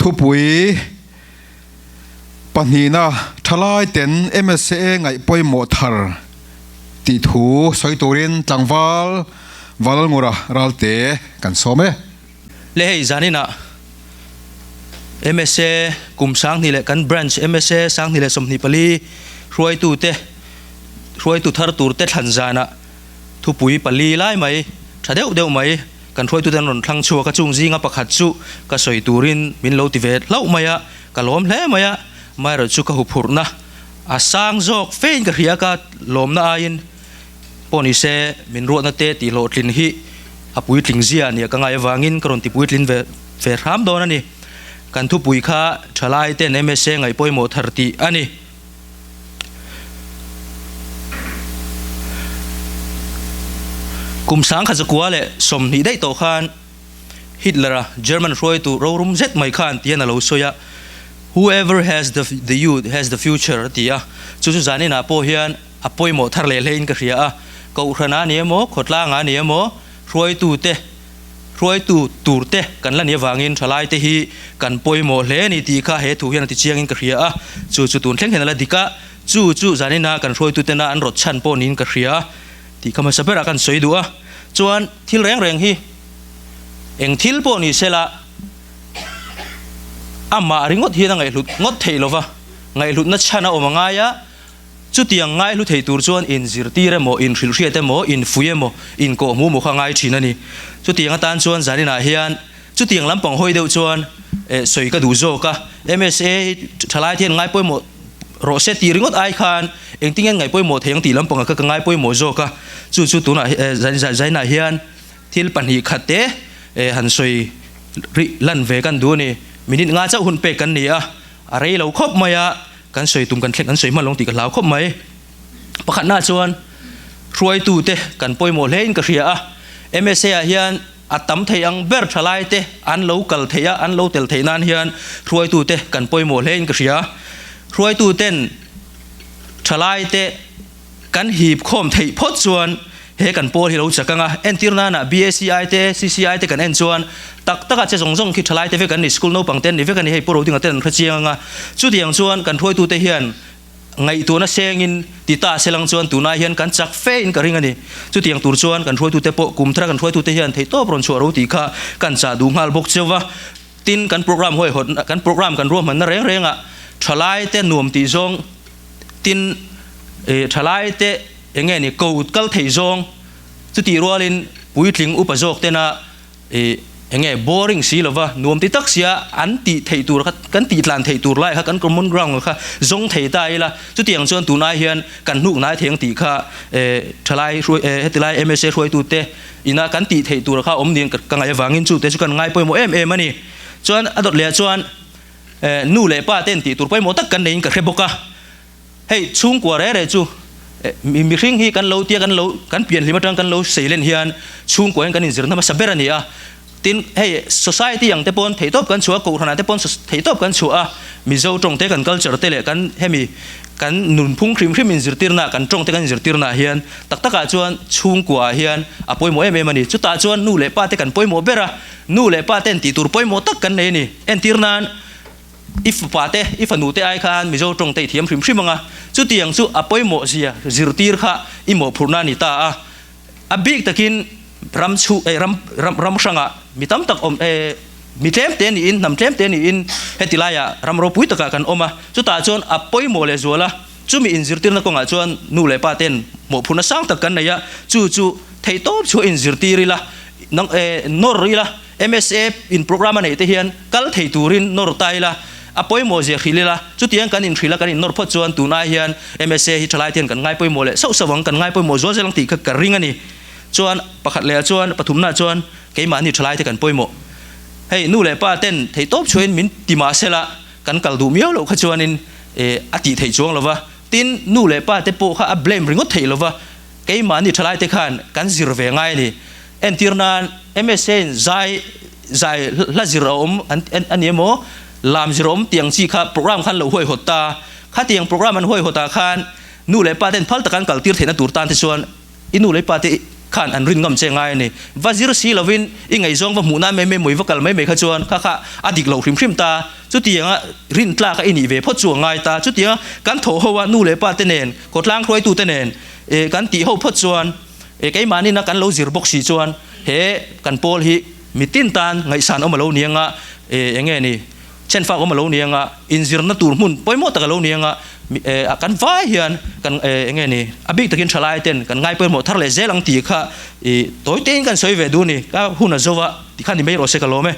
Thupui pahnihna thalai ten MSA ngaih pawimawh thar tih thu sawi turin tlangval Valalngura Ralte kan sawm e. Le hei zaninah MSA kum 2000 leh kan branch MSA 2024 hruaitute hruaitu thar turte thlan zanah thupui pali lai mai tha deuh deuh mai kan hruaitute an rawn thlang chhuak a, chung zinga pakhat chu ka sawi turin min lo ti ve hlauh mai a, ka lawm hle mai a, amaherawhchu ka huphurhna a sang zawk fein ka hria ka lawmna aiin pawh ni se min ruatna te tih hlawhtlin hi a puitling zia nia ka ngai avangin ka rawn ti puitlin ve ve hram dawn a ni. Kan thupui kha thalai ten MSA ngaih pawimawh thar tih a ni. Kum 1920 daih tawh khan Hitler-a German hruaitu rorum zet mai khan tihian a lo sawi a, Whoever has the the youth has the future a ti a, chu chu zaninah pawh hian a pawimawh thar leh hlein ka hria a, Kohhran a ni emaw, khawtlang a ni emaw, hruaitute, hruaitu turte kan la nih avangin thalaite hi kan pawimawh hle a ni tih kha he thu hian a ti chiangin ka hria a, chu chu tun thleng hian a la dik a, chu chu zanina kan hruaitutena an rawt chhan pawh niin ka hria tih kha hmasa berah kan sawi duh a, chuan thil reng reng hi eng thil pawh ni sela amah ringawt hian a ngaihhlut ngawt theih lova, ngaihhlutna chhan a awm a ngai a. Chutiang ngaihlu thei tur chuan inzirtir emaw, inhrilhhriat emaw, infui emaw, inkawhhmuh emaw kha ngai thin a ni. Chutiang atan chuan zaninah hian chutiang lampang hawi deuh chuan sawi ka duh zawk a. MSA hi thalai te hian ngai pawimawh rawh se tih ringawt ai khan engtin nge ngaih pawimawh thei ang tih lampangah kha ka ngai pawimawh zawk a. Chu chu tunah zaninah hian thil pahnih khat te han sawi rih lan ve kan duh a ni. Minute nga chauh hun pek kan ni a, a rei lo khawp mai a. Kan sawi tum kan thleng kan sawi hman lo tih ka hlau khawp mai. Pakhatna chuan hruaitute kan pawimawh hle in ka hria a, MSA ah hian a tam thei ang ber thalai te an lo kal theih a, an lo tel theih nan hian hruaitute kan pawimawh hle in ka hria. Hruaituten thalai te Kan hip khawm theih phawt chuan he kan pawl hi lo chak ang a, entir nana BACI te, CCI te kan en chuan tak taka che zawng zawng khi thalai te vek an ni, school naupang te an ni vek a ni, hei Pu Rodinga ten an hre chiang ang a, chutiang chuan kan hruaitute hian ngaihtuahna sengin ti ta se lang chuan tunai hian kan chak fe in ka ring a ni. Chutiang tur chuan kan hruaitute pawh kum thara kan hruaitute hian theihtawp rawn chhuah ro tih kha kan chah duh nghal bawk cheu va, tin kan program huaihawt kan program kan ruahmanna reng rengah thalai te nuam tih zawng Tin, eh, thalai te eng nge ni, ko kal thei zawng, chutih rualin puitling upa zawk tena, eh, eng nge boring si lova, nuam ti tak sia an tih theih tur kha, kan tih tlan theih tur lai kha, kan common ground kha zawng thei ta ila, chutiang chuan tunai hian kan hnuk hnai thei ang tih kha, eh, thalai hruai, eh, hetilai MSA hruaitute ina kan tih theih tur kha awm niin ka ngaih avangin chute chu kan ngai pawimawh em em a ni. Chuan a dawt leh ah chuan, Nu leh pa ten tih tur pawimawh tak kan neiin ka hre bawk a, hei chhungkua reh reh chu mihring hi kan lo tia kan lo kan pian hlim atang kan lo sei len hian chhungkua hian kan inzirna hmasa ber a ni a, tin hei society ang te pawn theihtawp kan chhuah a, kohhran ah te pawn theihtawp kan chhuah a, Mizo tawng te kan culture te leh kan hemi kan nunphung hrim hrim inzirtirna kan tawng te kan inzirtirna ah hian tak tak ah chuan chhungkua ah hian a pawimawh em em a ni, chutah chuan nu leh pa te kan pawimawh ber a, nu leh pa ten tih tur pawimawh tak kan nei a ni. Entir nan, i fapa te, i fanu te ai khan Mizo tawng te i thiam hrim hrim ang a, chutiang chu a pawimawh zia zirtir kha i mawhphurhna a ni ta a. A bik takin ram chhu eh ram ram ram hrangah mi tam tak awm eh mi tlem te niin hnam tlem te niin heti laiah ram ropui takah kan awm a, chutah chuan a pawimawh leh zual a, chumi inzirtirna kawngah chuan nu leh pa ten mawhphurhna sang tak kan nei a, chu chu theihtawp chhuah inzirtir ila nang eh nawr ila. MSA in program a neih te hian kal thei turin nawr ta ila, a pawimawh zia hrilh ila, chutiang kan inhrilh a kan innawr phawt chuan tun ai hian MSA hi thalai te hian kan ngai pawimawh leh sauh sauh ang, kan ngai pawimawh zual zel ang tih kha ka ring a ni. Chuan pakhat leh ah chuan pathumna chuan keimahni thalai te kan pawimawh. Hei nu leh pa ten theihtawp chhuahin min ti mah sela kan kal duh miau loh kha chuanin a tih theih chuang lova, tin nu leh pa te pawh kha a blame ringawt theih lova, Keimahni thalaite khan kan zir ve ngai a ni. Entir nan MSA in zai zai hla zir a awm a ni emaw, lam zir a awm tih ang chi kha program khan lo huaihawt ta. Khatiang program an huaihawt ah khan nu leh pa ten phal taka an kaltir theihna tur tan te chuan i nu leh i pa te khan an rin ngam che ngai a ni. Va zir si lovin i ngaihzawng va hmuh nan mai mai mawi va kal mai mai kha chuan kha kha a dik loh hrim hrim ta. Chutianga rin tlak a i nih ve phawt chu a ngai ta. Chutianga kan thawh ho a nu leh pa te nen, khawtlang hruaitu te nen kan tih ho phawt chuan keimahni na kan lo zir bawk si chuan he kan pawl hi mitin tan ngaihsan awm a lo ni anga eng nge ni Chenfak awm a lo ni anga, inzirna tur hmun pawimawh tak a lo ni anga, kan vai hian kan eng nge ni, a bik takin thalai ten kan ngai pawimawh thar leh zel ang tih kha tawi tein kan sawi ve duh a ni, ka hun a zo a tih kha ni mai rawh se ka lawm e.